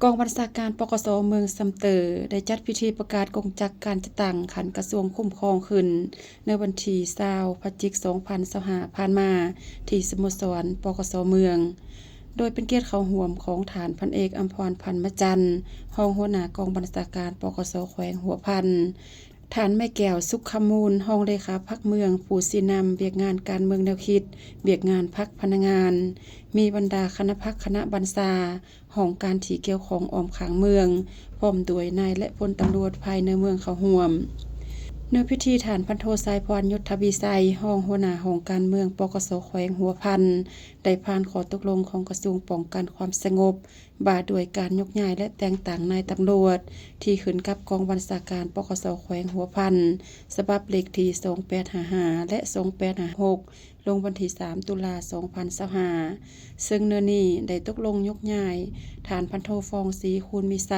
ກອງບັນຊາການ ປກສ ເມືອງຊຳເຕີ ໄດ້ຈັດພິທີປະກາດກົງຈັກການຈັດຕັ້ງຂັ້ນກະຊວງຄຸ້ມຄອງຂຶ້ນ ໃນວັນທີຊາວ ພະຈິກ ສອງພັນຊາວຫ້າ ຜ່ານມາ ທີ່ສະໂມສອນ ປກສ ເມືອງ ໂດຍເປັນກຽດເຂົ້າຮ່ວມຂອງທ່ານພັນເອກ ອຳພອນ ພັນມະຈັນ ຮອງຫົວໜ້າກອງບັນຊາການ ປກສ ແຂວງຫົວພັນ, ທ່ານ ໄມ້ແກ້ວ ສຸກຄຳມູນ ຮອງເລຂາພັກເມືອງ ຜູ້ຊີ້ນຳວຽກງານການເມືອງແນວຄິດ, ວຽກງານພັກພະນັກງານ, ມີບັນດາຄະນະພັກຄະນະບັນຊາ, ຫ້ອງການທີ່ກ່ຽວຂ້ອງອ້ອມຂ້າງເມືອງ, ພ້ອມດ້ວຍນາຍ ແລະ ພົນຕຳຫຼວດພາຍໃນເມືອງເຂົ້າຮ່ວມ. ໃນພິທີ ທ່ານພັນໂທ ສາຍພອນ ຍຸດທະວິໄສ ຮອງຫົວໜ້າຫ້ອງການເມືອງ ປກສ ແຂວງຫົວພັນ ໄດ້ຜ່ານຂໍ້ຕົກລົງຂອງກະຊວງປ້ອງກັນຄວາມສະຫງົບ ວ່າດ້ວຍການຍົກຍ້າຍ ແລະ ແຕ່ງຕັ້ງນາຍຕຳຫຼວດ ທີ່ຂຶ້ນກັບກອງບັນຊາການ ປກສ ແຂວງຫົວພັນ ສະບັບເລກທີ ສອງແປດຫ້າຫ້າ ແລະ ສອງແປດຫ້າຫົກ ລົງວັນທີ ສາມ ຕຸລາ ສອງພັນຊາວຫ້າ ເຊິ່ງເນື້ອນີ້ໄດ້ຕົກລົງຍົກຍ້າຍ ທ່ານພັນໂທ ຟອງສີ ຄູນມີໄຊ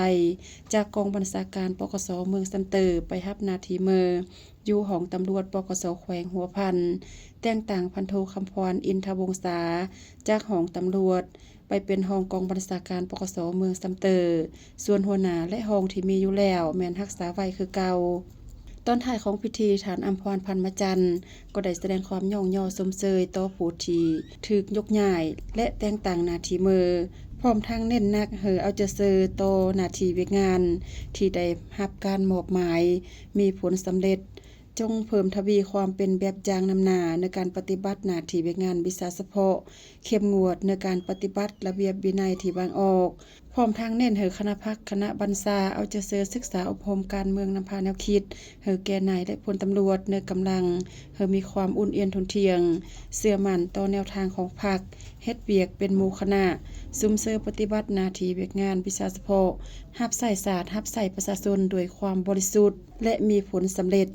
ຈາກກອງບັນຊາການ ປກສ ເມືອງຊຳເຕີ ໄປຮັບໜ້າທີ່ເມີ ຢູ່ຫ້ອງຕຳຫຼວດ ປກສ ແຂວງຫົວພັນ, ແຕ່ງຕັ້ງພັນໂທ ຄຳພອນ ອິນທະວົງສາ ຈາກຫ້ອງຕຳຫຼວດ ໄປເປັນຮອງກອງບັນຊາການ ປກສ ເມືອງຊຳເຕີ, ສ່ວນຫົວໜ້າ ແລະ ຮອງທີ່ມີຢູ່ແລ້ວ ແມ່ນຮັກສາໄວ້ຄືເກົ່າ. ຕອນທ້າຍຂອງພິທີ, ທ່ານ ອຳພອນ ພັນມະຈັນ ກໍໄດ້ສະແດງຄວາມຍ້ອງຍໍຊົມເຊີຍຕໍ່ຜູ້ທີ່ຖືກຍົກຍ້າຍ ແລະ ແຕ່ງຕັ້ງໜ້າທີ່ເມີ, ພ້ອມທັງເນັ້ນໜັກໃຫ້ເອົາໃຈໃສ່ຕໍ່ໜ້າທີ່ວຽກງານທີ່ໄດ້ຮັບການມອບໝາຍ ມີຜົນສຳເລັດ, ຈົ່ງເພີ່ມທະວີຄວາມເປັນແບບຢ່າງນຳໜ້າໃນການປະຕິບັດໜ້າທີ່ວຽກງານວິຊາສະເພາະ, ເຂັ້ມງວດໃນການປະຕິບັດລະບຽບວິໄນທີ່ວາງອອກ, ພ້ອມທັງເນັ້ນໃຫ້ຄະນະພັກຄະນະບັນຊາເອົາໃຈໃສ່ສຶກສາອົບຮົມການເມືອງນຳພາແນວຄິດໃຫ້ແກ່ນາຍ ແລະ ພົນຕຳຫຼວດໃນກຳລັງ ໃຫ້ມີຄວາມອຸ່ນອຽນທົນທ່ຽງ, ເຊື່ອໝັ້ນຕໍ່ແນວທາງຂອງພັກ, ເຮັດວຽກເປັນໝູ່ຄະນະ, ສຸມເຊີຍປະຕິບັດໜ້າທີ່ວຽກງານວິຊາສະເພາະ, ຮັບໃຊ້ຊາດ, ຮັບໃຊ້ປະຊາຊົນດ້ວຍຄວາມບໍລິສຸດ ແລະ ມີຜົນສຳເລັດ.